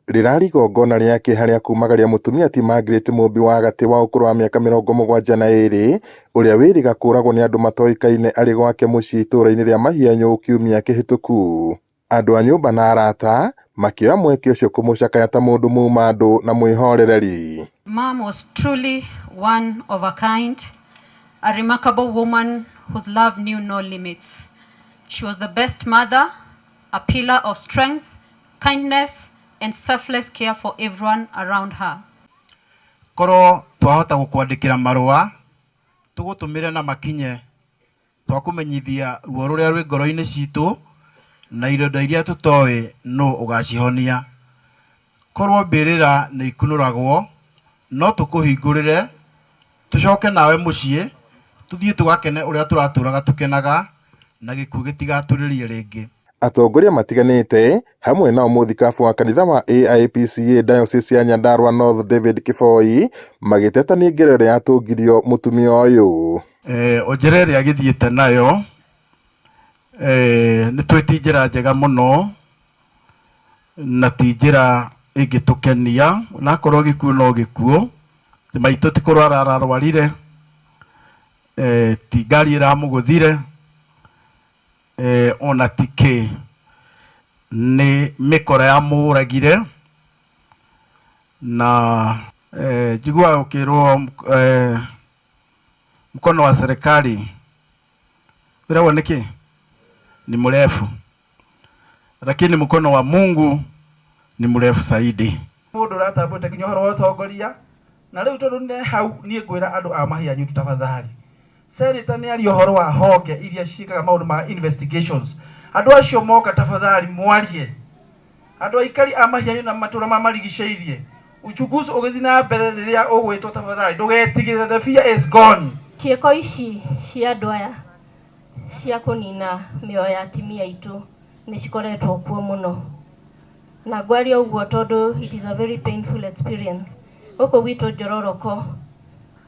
Rĩrarĩ igongona rĩa kĩeha rĩa kumagaria mũtumia ti Margaret Mũmbi wa gatĩ wa ũkũrũ wa mĩaka 72 ũrĩa wĩrĩga kũragwo nĩ andũ matoĩkaine arĩ gwake mũciĩ itũũra-inĩ rĩa Mahianyũ kiumia kĩhĩtũku. Andũ a nyũmba na arata makĩoya mweke ũcio kũmũcakaya ta mũndũ muma andũ na mwĩhorereri. Mom was truly one of a kind, a remarkable woman whose love knew no limits. She was the best mother, a pillar of strength, kindness, and selfless care for everyone around her. Korwo twahota gũkwandĩkĩra marũa tũgũtũmĩre na makinye, twakũmenyithia ruo rũrĩa rwĩ ngoro-inĩ citũ na ironda iria tũtoĩ nũ ũgacihonia. Korwo mbĩrĩra nĩ ikunũragwo, no tũkũhingũrĩre tũcoke nawe mũciĩ, tũthiĩ tũgakene ũrĩa tũratũraga tũkenaga, na gĩkuũ gĩtigatũrĩrie rĩngĩ. Atongoria matiganĩte hamwe nao mũthikabu wa kanitha wa AIPCA Diocese ya Nyandarua North David Kiboi magĩteta nĩ ngero ĩrĩa yatũngirio mũtumia ũyũ. O njĩra ĩrĩa agĩthiĩte nayo, nĩ twĩ ti njĩra njega mũno na ti njĩra ĩngĩtũkenia, onakorwo gĩkuũ no gĩkuũ, maitũ ti kũrwara ararwarire, ti ngari ĩramũgũthire, ona ti kĩ, nĩ mĩkora yamũragire. Na njiguaga gũkĩrwo mkono wa serikali wĩragwo nĩkĩ ni mrefu, lakini mkono wa Mungu ni mrefu zaidi. Mũndũ ũratambũrĩte nginya ũhoro wa ũtongoria, na rĩu tondũ nĩ hau niĩ ngwĩra andũ a Mahianyu tafadhali, senator nĩ aria ũhoro wa honge iria ciĩkaga maũndũ ma investigations, andũ acio moka tafadhali mwarie andũ aikari a Mahianyu na matũra ma marigicĩirie, uchunguzi ũgĩthiĩ na mbere rĩrĩa ũgwĩtwo tafadhali ndũgetigĩre, the fear is gone. Ciĩko ici cia andũ aya cia kũnina mĩoyo ya atumia aitũ nĩ cikoretwo kuo mũno, na ngwaria ũguo tondũ it is a very painful experience. Gũkũ gwitũ Njororoko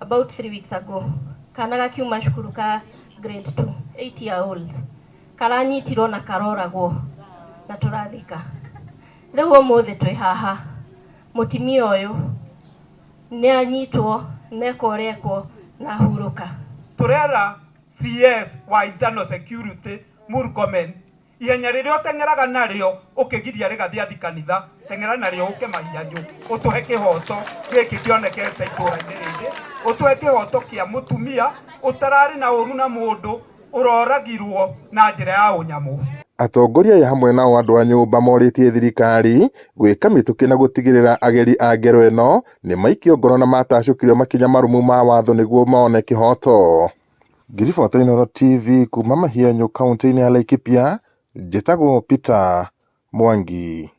about 3 weeks ago, kana gakiuma cukuru ka grade 2, 8 year old, karanyitirwo na karoragwo na tũrathika. Rĩu ũmũthĩ twĩ haha, mũtumia ũyũ nĩ anyitwo neka ũrĩa ekwo na ahurũka. Tũrera CS wa Internal Security Murkomen, ihenya rĩrĩa ũteng'eraga narĩo ũkĩgiria rĩgathiĩ athi kanitha, teng'era narĩo ũke Mahianyũ ũtũhe kĩhoto gĩkĩ kĩonekete itũũra-inĩ rĩrĩ, ũtũhe kĩhoto kĩa mũtumia ũtararĩ na ũru na mũndũ ũroragirwo na njĩra ya ũnyamũ. Atongoria aya hamwe nao andũ a nyũmba morĩtie thirikari gwĩka mĩtũkĩ na gũtigĩrĩra ageri a ngero ĩno nĩ maikio ngoro na matacũkirio makinya marũmu ma watho nĩguo mone kĩhoto. Ngĩribota Inooro TV kuma Mahianyũ kaunti-inĩ ya Laikipia, njĩtagwo Peter Mwangi.